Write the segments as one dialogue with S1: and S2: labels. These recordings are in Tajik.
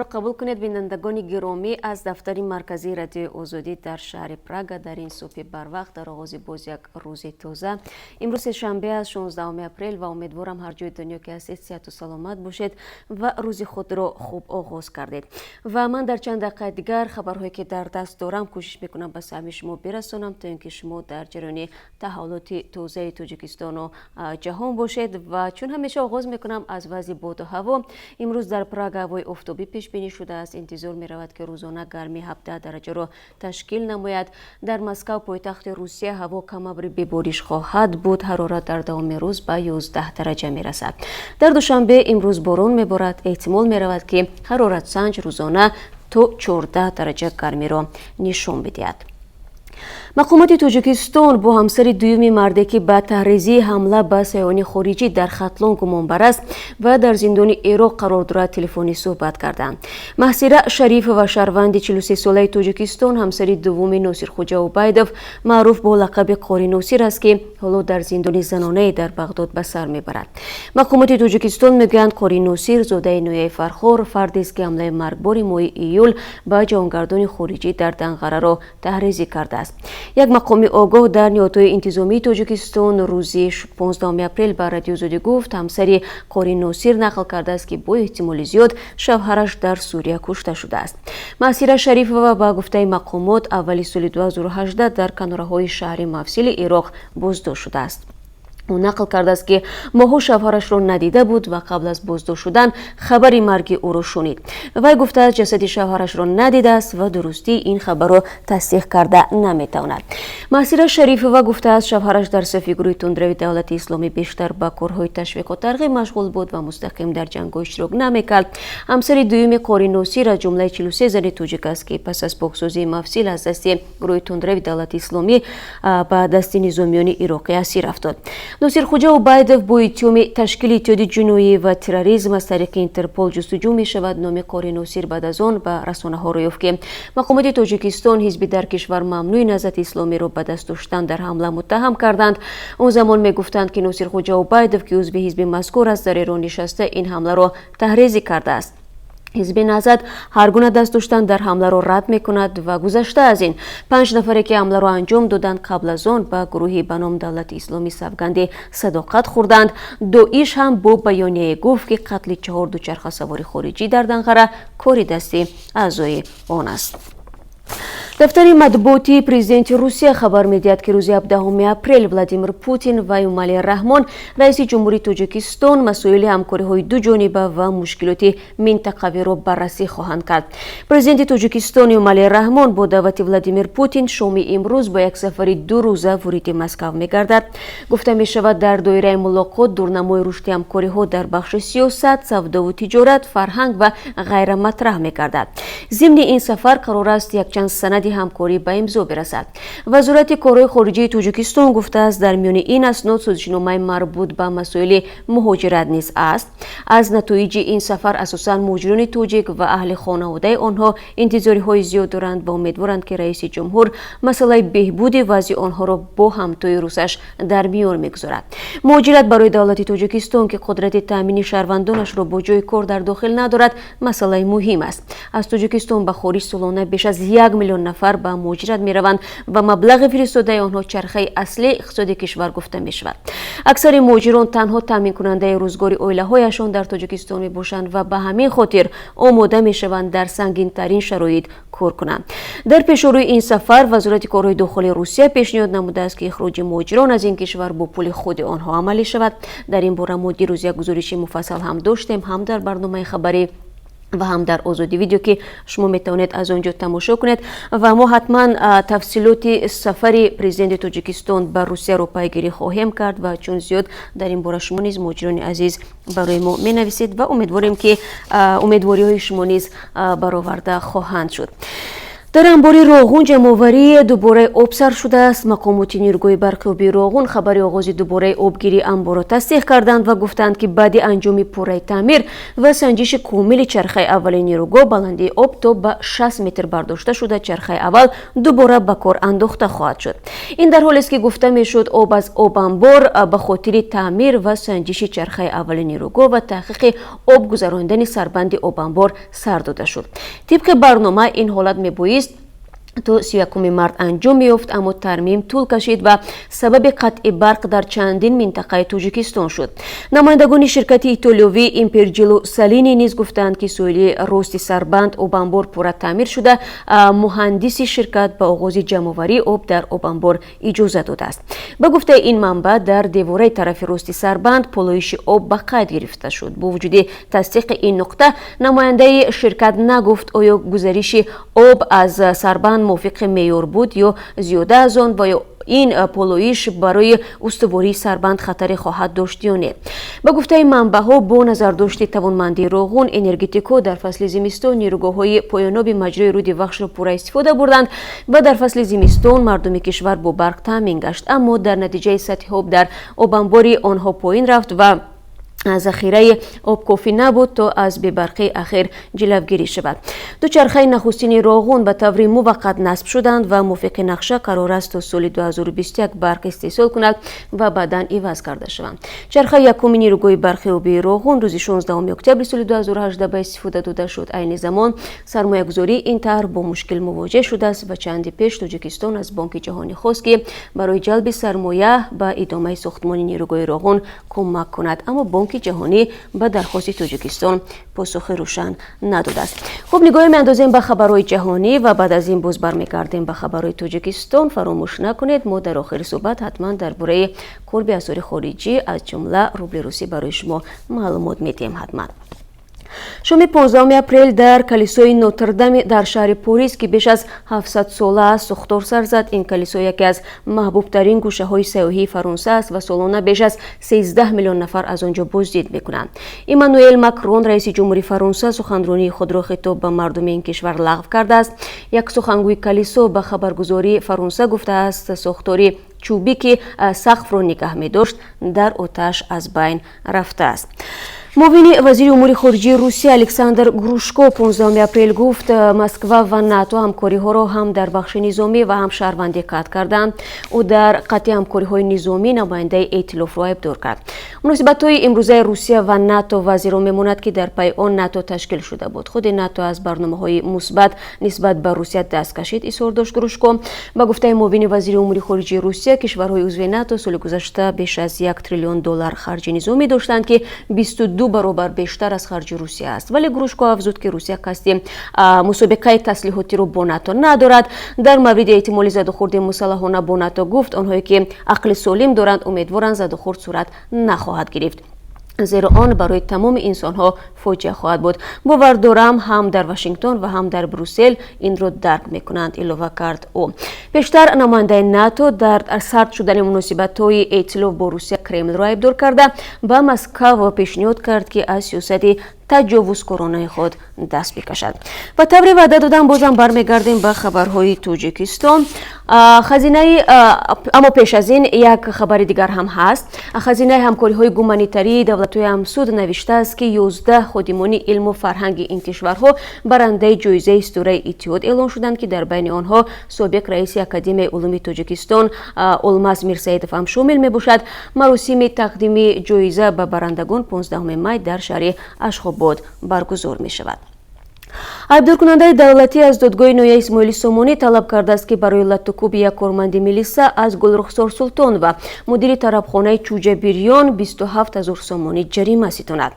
S1: Қабул кунед, бинандагони гиромӣ, аз дафтари марказии Радиои Озодӣ дар шаҳри Прага дар ин субҳи барвақт, дар оғози боз як рӯзи тоза. Имрӯз сешанбе аст, 16 апрел, ва умедворам, ҳар ҷои дунё ки ҳастед, сиҳату саломат бошед ва рӯзи худро хуб оғоз кардед. Ва ман дар чанд дақиқаи дигар хабарҳое ки дар даст дорам, кӯшиш мекунам ба саҳми шумо бирасонам, то ин ки шумо дар ҷараёни таҳаввулоти тозаи Тоҷикистону ҷаҳон бошед. Ва чун ҳамеша, оғоз мекунам аз вазъи боду ҳаво. Имрӯз дар Прага ҳавои офтобӣ пешбинӣ шудааст. Интизор меравад, ки рӯзона гармӣ 17 дараҷаро ташкил намояд. Дар Москав, пойтахти Русия, ҳаво камабри бебориш хоҳад буд. Ҳарорат дар давоми рӯз ба 11 дараҷа мерасад. Дар Душанбе имрӯз борон меборад. Эҳтимол меравад, ки ҳароратсанҷ рӯзона то 14 дараҷа гармиро нишон бидиҳад. Мақомоти Тоҷикистон бо ҳамсари дуюми марде, ки ба таҳризии ҳамла ба сайёҳони хориҷӣ дар Хатлон гумонбар аст ва дар зиндони Ироқ қарор дорад, телефонӣ суҳбат карданд. Маҳсира Шарифова, шаҳрванди 43-солаи Тоҷикистон, ҳамсари дуввуми Носирхуҷа Убайдов, маъруф бо лақаби Қори Носир аст, ки ҳоло дар зиндони занонае дар Бағдод ба сар мебарад. Мақомоти Тоҷикистон мегӯянд, Қори Носир, зодаи ноҳияи Фархор, фардест, ки ҳамлаи маргбори моҳи июл ба ҷаҳонгардони хориҷӣ дар Данғараро таҳризӣ кардааст. Як мақоми огоҳ дар ниҳодҳои интизомии Тоҷикистон рӯзи 15 апрел ба Радиои Озодӣ гуфт, ҳамсари Қори Носир нақл кардааст, ки бо эҳтимоли зиёд шавҳараш дар Сурия кушта шудааст. Маҳсира Шарифова, ба гуфтаи мақомот, аввали соли 2018 дар канораҳои шаҳри Мавсили Ироқ боздошт шудааст. Ӯ нақл кардааст, ки моҳҳо шавҳарашро надида буд ва қабл аз боздошт шудан хабари марги ӯро шунид. Вай гуфтааст, ҷасади шавҳарашро надидааст ва дурустии ин хабарро тасдиқ карда наметавонад. Маҳсира Шарифова гуфтааст, шавҳараш дар сафи гурӯҳи тундрави Давлати Исломӣ бештар ба корҳои ташвиқу тарғиб машғул буд ва мустақим дар ҷангҳо иштирок намекард. Ҳамсари дуюми Қори Носир аз ҷумлаи 43 зани тоҷик аст, ки пас аз поксозии Мавсил аз дасти гурӯҳи тундрави Давлати Исломӣ ба дасти низомиёни ироқӣ асир афтод. Носирхуҷа Убайдов бо иттиҳоми ташкили иттиҳоди ҷиноӣ ва терроризм аз тариқи Интерпол ҷустуҷӯ мешавад. Номи Қори Носир баъд аз он ба расонаҳо рӯй ёфт, ки мақомоти Тоҷикистон ҳизби дар кишвар мамнӯи Наҳзати Исломиро ба даст доштан дар ҳамла муттаҳам карданд. Он замон мегуфтанд, ки Носирхуҷа Убайдов, ки узви ҳизби мазкур аст, дар Эрон нишаста ин ҳамларо таҳризӣ кардааст. Ҳизби Наҳзат ҳар гуна даст доштан дар ҳамларо рад мекунад ва гузашта аз ин, панҷ нафаре, ки ҳамларо анҷом доданд, қабл аз он ба гурӯҳи ба ном Давлати Исломӣ савганди садоқат хӯрданд. Доиш ҳам бо баёнияе гуфт, ки қатли чаҳор дучархасавори хориҷӣ дар Данғара кори дасти аъзои он аст. Дафтари матбуотии президенти Русия хабар медиҳад, ки рӯзи 17 апрел Владимир Путин ва Эмомалӣ Раҳмон, раиси ҷумҳурии Тоҷикистон, масоили ҳамкориҳои дуҷониба ва мушкилоти минтақавиро баррасӣ хоҳанд кард. Президенти Тоҷикистон Эмомалӣ Раҳмон бо даъвати Владимир Путин шоми имрӯз бо як сафари 2 рӯза вориди Москав мегардад. Гуфта мешавад, дар доираи мулоқот дурнамои рушди ҳамкориҳо дар бахши сиёсат, савдову тиҷорат, фарҳанг ва ғайра матраҳ мегардад. Зимни ин сафар қарор аст якчанд санади ҳамкорӣ ба имзо бирасад. Вазорати корҳои хориҷии Тоҷикистон гуфтааст, дар миёни ин аснод созишномаи марбут ба масоили муҳоҷират низ аст. Аз натоиҷи ин сафар асосан муҳоҷирони тоҷик ва аҳли хонаводаи онҳо интизориҳои зиёд доранд ва умедворанд, ки раиси ҷумҳур масъалаи беҳбуди вазъи онҳоро бо ҳамтои русаш дар миён мегузорад. Муҳоҷират барои давлати Тоҷикистон, ки қудрати таъмини шаҳрвандонашро бо ҷои кор дар дохил надорад, масъалаи муҳим аст. Аз Тоҷикистон ба хориҷ солона беш аз 1 миллион нафар ба муҳоҷират мераванд ва маблағи фиристодаи онҳо чархаи аслии иқтисоди кишвар гуфта мешавад. Аксари муҳоҷирон танҳо таъминкунандаи рӯзгори оилаҳояшон дар Тоҷикистон мебошанд ва ба ҳамин хотир омода мешаванд дар сангинтарин шароит кор кунанд. Дар пешорӯи ин сафар Вазорати корҳои дохилии Русия пешниҳод намудааст, ки ихроҷи муҳоҷирон аз ин кишвар бо пули худи онҳо амалӣ шавад. Дар ин бора мо дирӯз як гузориши муфассал ҳам доштем, ҳам дар барномаи хабарӣ ва ҳам дар Озодӣ Видео, ки шумо метавонед аз он ҷо тамошо кунед. Ва мо ҳатман тафсилоти сафари президенти Тоҷикистон ба Русияро пайгирӣ хоҳем кард ва чун зиёд дар ин бора шумо низ, муҳоҷирони азиз, барои мо менависед ва умедворем, ки умедвориҳои шумо низ бароварда хоҳанд шуд. Дар анбори Роғун ҷамъоварии дубораи об сар шудааст. Мақомоти нерӯгоҳи барқи обии Роғун хабари оғози дубораи обгирии анборро тасдиқ карданд ва гуфтанд, ки баъди анҷоми пурраи таъмир ва санҷиши комили чархаи аввали нерӯгоҳ, баландии об то ба 60 метр бардошта шуда, чархаи аввал дубора ба кор андохта хоҳад шуд. Ин дар ҳолест, ки гуфта мешуд, об аз обанбор ба хотири таъмир ва санҷиши чархаи аввали нерӯгоҳ ва таҳқиқи об гузарондани сарбанди обанбор сар дода шуд. Тибқи барнома, ин ҳолат мебоист то 31 март анҷом меёфт, аммо тармим тӯл кашид ва сабаби қатъи барқ дар чандин минтақаи Тоҷикистон шуд. Намояндагони ширкати итолиёвӣ Имперджило Салини низ гуфтанд, ки соҳили рости сарбанд обанбор пурра таъмир шуда, муҳандиси ширкат ба оғози ҷамъоварии об дар обанбор иҷоза додааст. Ба гуфтаи ин манбаъ, дар девораи тарафи рости сарбанд полоиши об ба қайд гирифта шуд. Бо вуҷуди тасдиқи ин нуқта, намояндаи ширкат нагуфт, оё гузариши об аз сарбанд мувофиқи меъёр буд ё зиёда аз он ва ё ин полоиш барои устувории сарбанд хатаре хоҳад дошт ё не. Ба гуфтаи манбаъҳо, бо назардошти тавонмандии Роғун, энергетикҳо дар фасли зимистон нерӯгоҳҳои поёноби маҷрои руди Вахшро пурра истифода бурданд ва дар фасли зимистон мардуми кишвар бо барқ таъмин гашт, аммо дар натиҷаи сатҳи об дар обанбори онҳо поин рафт ва захираи об кофӣ набуд, то аз бебарқии ахир ҷилавгирӣ шавад. Ду чархаи нахустини Роғун ба таври муваққат насб шуданд ва мувофиқи нақша қарор аст, то соли 2021 барқ истеҳсол кунад ва баъдан иваз карда шаванд. Чархаи якуми нерӯгоҳи барқи обии Роғун рӯзи 16 октябри соли 2018 ба истифода дода шуд. Айни замон сармоягузории ин тарҳ бо мушкил мувоҷеҳ шудааст ва чанде пеш Тоҷикистон аз Бонки Ҷаҳонӣ хост, ки барои ҷалби сармоя ба идомаи сохтмони нерӯгоҳи Роғун кӯмак кунад, аммо Бонки Ҷаҳонӣ ба дархости Тоҷикистон посухи рӯшан надодааст. Хуб, нигоҳе меандозем ба хабарҳои ҷаҳонӣ ва баъд аз ин боз бармегардем ба хабарҳои Тоҷикистон. Фаромӯш накунед, мо дар охири суҳбат ҳатман дар бораи қурби асъори хориҷӣ, аз ҷумла рубли русӣ, барои шумо маълумот медиҳем ҳатман. Шоми 15 апрел дар калисои Нотрдами дар шаҳри Порис, ки беш аз 700 сола аст, сӯхтор сар зад. Ин калисо яке аз маҳбубтарин гӯшаҳои сайёҳии Фаронса аст ва солона беш аз 13 миллион нафар аз он ҷо боздид мекунанд. Эммануэл Макрон, раиси ҷумҳури Фаронса, суханронии худро хитоб ба мардуми ин кишвар лағв кардааст. Як сухангӯи калисо ба хабаргузории Фаронса гуфтааст, сохтори чӯбӣ, ки сақфро нигаҳ медошт, дар оташ аз байн рафтааст. Муовини вазири умури хориҷии Русия Александр Грушко 15 апрел гуфт, Москва ва НАТО ҳамкориҳоро ҳам дар бахши низомӣ ва ҳам шаҳрвандӣ қатъ карданд. Ӯ дар қатъи ҳамкориҳои низомӣ намояндаи эътилофро айбдор кард. Муносибатҳои имрӯзаи Русия ва НАТО вазъеро мемонад, ки дар пайи он НАТО ташкил шуда буд. Худи НАТО аз барномаҳои мусбат нисбат ба Русия даст кашид, изҳор дошт Грушко. Ба гуфтаи муовини вазири умури хориҷии Русия, кишварҳои узви НАТО соли гузашта беш аз 1 триллион доллар харҷи низомӣ доштанд, ки 22 баробар бештар аз харҷи Русия аст. Вале Грушко афзуд, ки Русия қасди мусобиқаи таслиҳотиро бо НАТО надорад. Дар мавриди эҳтимоли задухӯрди мусаллаҳона бо НАТО гуфт, онҳое ки ақли солим доранд, умедворанд, задухӯрд сурат нахоҳад гирифт, зеро он барои тамоми инсонҳо фоҷиа хоҳад буд. Бовар дорам, ҳам дар Вашингтон ва ҳам дар Брюссел инро дарк мекунанд, илова кард ӯ. Пештар намояндаи НАТО дар сард шудани муносибатҳои эътилоф бо Русия Кремлро айбдор карда, ба Москав пешниҳод кард, ки аз сиёсати таҷовузкоронаи худ даст бикашад. Ба тавре ваъда додам, бозам бармегардем ба хабарҳои Тоҷикистон. Хазинаи, аммо пеш аз ин як хабари дигар ҳам ҳаст. Хазинаи ҳамкориҳои гуманитарии давлатҳои ҳамсуд навиштааст, ки 11 ходимони илму фарҳанги ин кишварҳо барандаи ҷоизаи Ситораи Иттиҳод эълон шуданд, ки дар байни онҳо собиқ раиси Академияи улуми Тоҷикистон Олмаз Мирсаидов ҳам шомил мебошад. Маросими тақдими ҷоиза ба барандагон 15 май дар шаҳри Ашхобод баргузор мешавад. Айбдоркунандаи давлатӣ аз додгоҳи ноҳияи Исмоили Сомонӣ талаб кардааст, ки барои латтукӯби як корманди милиса аз Гулрухсор Султонова, мудири тарабхонаи Чӯҷабирён, 27 ҳазор сомонӣ ҷарима ситонад.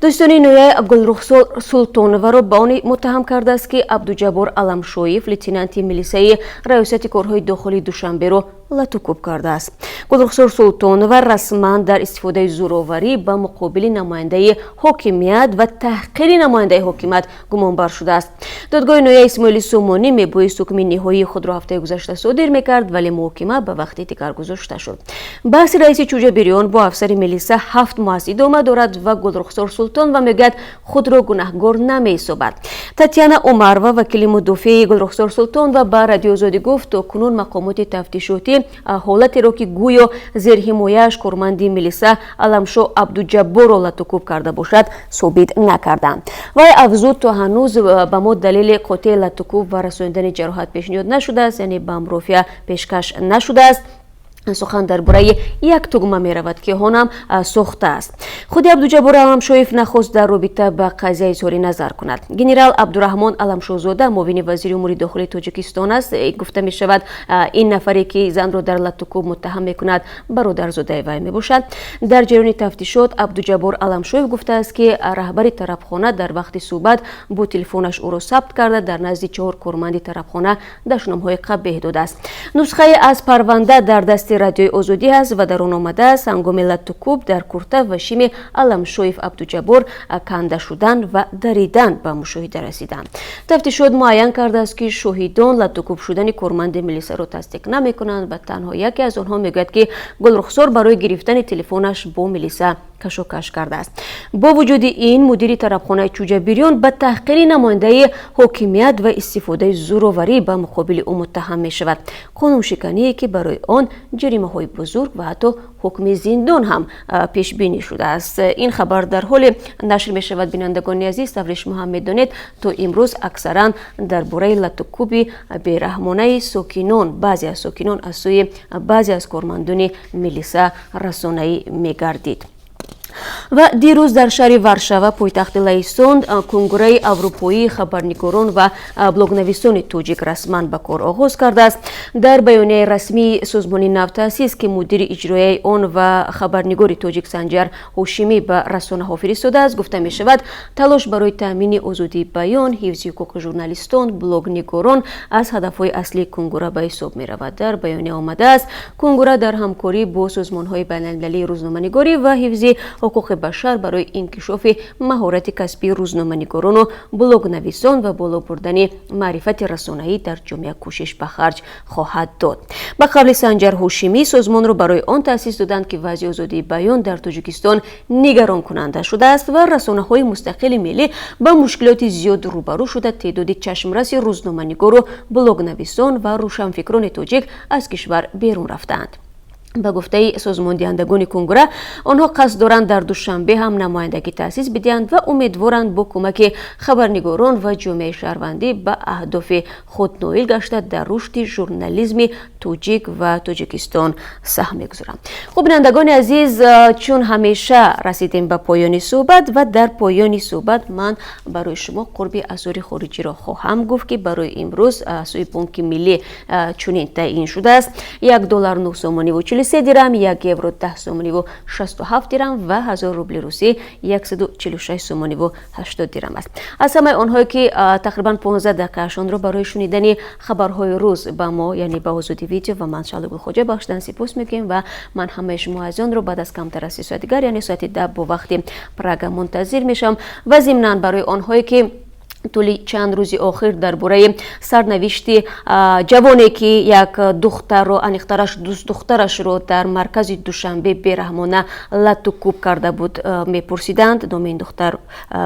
S1: Додситонии ноҳияи Гулрухсор Султоноваро ба он муттаҳам кардааст, ки Абдуҷаббор Аламшоев, лейтенанти милисаи Раёсати корҳои дохилии Душанберо Латукӯб кардааст. Гулрухсор Султонова расман дар истифодаи зӯроварӣ ба муқобили намояндаи ҳокимият ва таҳқири намояндаи ҳокимият гумонбар шудааст. Додгоҳи ноҳияи Исмоили Сомонӣ мебоист ҳукми ниҳоии худро ҳафтаи гузашта содир мекард, вале муҳокима ба вақти дигар гузошта шуд. Баҳси раиси Чӯҷабирён бо афсари милиса 7 моҳ аст идома дорад ва Гулрухсор Султонова мегӯяд, худро гунаҳгор намеҳисобад. Татьяна Умарова, вакили мудофеи Гулрухсор Султонова, ба Радиои Озодӣ гуфт, то кунун мақомоти тафтишотӣ ҳолатеро, ки гӯё зерҳимояаш корманди милиса Аламшо Абдуҷабборро латукӯб карда бошад, собит накарданд. Вай афзуд, то ҳанӯз ба мо далели қотеи латукӯб ва расонидани ҷароҳат пешниҳод нашудааст, яъне ба мурофиа пешкаш нашудааст. Сухан дар бораи як тугма меравад, ки он ҳам сохта аст. Худи Абдуҷаббор Аламшоев нахост дар робита ба қазия изҳори назар кунад. Генерал Абдураҳмон Аламшозода муовини вазири умури дохилии Тоҷикистон аст. Гуфта мешавад, ин нафаре, ки занро дар латукӯб муттаҳам мекунад, бародарзодаи вай мебошад. Дар ҷараёни тафтишот Абдуҷаббор Аламшоев гуфтааст, ки раҳбари тарабхона дар вақти суҳбат бо телефонаш ӯро сабт карда, дар назди чаҳор корманди тарабхона дашномҳои қабеҳ додааст. Нусхае аз парванда дар дасти Радиои Озодӣ аст ва дар он омадааст, ҳангоми латукӯб дар курта ва шими Аламшоев Абдуҷаббор канда шудан ва даридан ба мушоҳида расиданд. Тафтишот муайян кардааст, ки шоҳидон латукӯб шудани корманди милисаро тасдиқ намекунанд ва танҳо яке аз онҳо мегӯяд, ки Гулрухсор барои гирифтани телефонаш бо милиса кашокаш кардааст. Бо вуҷуди ин, мудири тарабхонаи Чӯҷабирён ба таҳқири намояндаи ҳокимият ва истифодаи зӯроварӣ ба муқобили ӯ муттаҳам мешавад, қонуншикание, ки барои он ҷаримаҳои бузург ва ҳатто ҳукми зиндон ҳам пешбинӣ шудааст. Ин хабар дар ҳоле нашр мешавад, бинандагони азиз, тавре шумо ҳам медонед, то имрӯз аксаран дар бораи латукӯби бераҳмонаи сокинон, баъзе аз сокинон аз сӯи баъзе аз кормандони милиса расонаӣ мегардид. Ва дирӯз дар шаҳри Варшава, пойтахти Лаҳистон, Конгураи аврупоии хабарнигорон ва блогнависони тоҷик расман ба кор оғоз кардааст. Дар баёнияи расмии созмони навтаъсис, ки мудири иҷроияи он ва хабарнигори тоҷик Санҷар Ҳошимӣ ба расонаҳо фиристодааст, гуфта мешавад, талош барои таъмини озодии баён, ҳифзи ҳуқуқи журналистон, блогнигорон аз ҳадафҳои аслии Конгура ба ҳисоб меравад. Дар баёния омадааст, Конгура дар ҳамкорӣ бо созмонҳои байналмилалии рӯзноманигорӣ ва ҳифзи ҳуқуқи башар барои инкишофи маҳорати касбии рӯзноманигорону блогнависон ва боло бурдани маърифати расонаӣ дар ҷомеа кӯшиш ба харҷ хоҳад дод. Ба қавли Санҷар Ҳошимӣ, созмонро барои он таъсис доданд, ки вазъи озодии баён дар Тоҷикистон нигаронкунанда шудааст ва расонаҳои мустақили миллӣ ба мушкилоти зиёд рӯбарӯ шуда, теъдоди чашмраси рӯзноманигору блогнависон ва рӯшанфикрони тоҷик аз кишвар берун рафтаанд. Ба гуфтаи созмондиҳандагони Конгура, онҳо қасд доранд дар Душанбе ҳам намояндагӣ таъсис бидиҳанд ва умедворанд бо кӯмаки хабарнигорон ва ҷомеаи шаҳрвандӣ ба аҳдофи худ ноил гашта, дар рушди журнализми тоҷик ва Тоҷикистон саҳм мегузоранд. Хуб, бинандагони азиз, чун ҳамеша расидем ба поёни суҳбат ва дар поёни суҳбат ман барои шумо қурби асъори хориҷиро хоҳам гуфт, ки барои имрӯз сӯи Бонки Миллӣ чунин таъин шудааст: 1 доллар 9 сомониву 43 дирам, 1 евро 10 сомониву 67 дирам ва 1000 рубли русӣ 146 сомониву 80 дирам аст. Аз ҳамаи онҳое, ки тақрибан 15 дақиқаашонро барои шунидани хабарҳои рӯз ба мо, яъне ба Озодӣ Видео ва ман, Шаҳло Гулхоҷа, бахшидан, сипос мегӯем ва ман ҳамаи шумо азизонро баъд аз камтар аз 3 соат дигар, яъне соати 10 бо вақти Прага, мунтазир мешавам. Ва зимнан барои онҳое, ки тӯли чанд рӯзи охир дар бораи сарнавишти ҷавоне, ки як духтарро, аниқтараш дӯстдухтарашро дар маркази Душанбе бераҳмона лату кӯб карда буд, мепурсиданд, номи ин духтар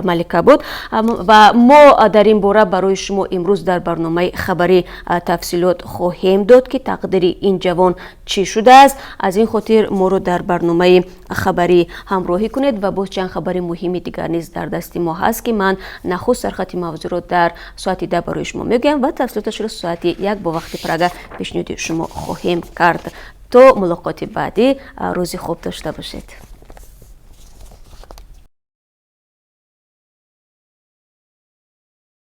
S1: Малика буд ва мо дар ин бора барои шумо имрӯз дар барномаи хабарӣ тафсилот хоҳем дод, ки тақдири ин ҷавон чӣ шудааст. Аз ин хотир моро дар барномаи хабарӣ ҳамроҳӣ кунед. Ва боз чанд хабари муҳими дигар низ дар дасти мо ҳаст, ки ман нахуст сархати мавзӯъро дар соати 10 барои шумо мегӯям ва тафсилоташро соати 1 бо вақти Прага пешниҳоди шумо хоҳем кард. То мулоқоти баъдӣ, рӯзи хуб дошта бошед.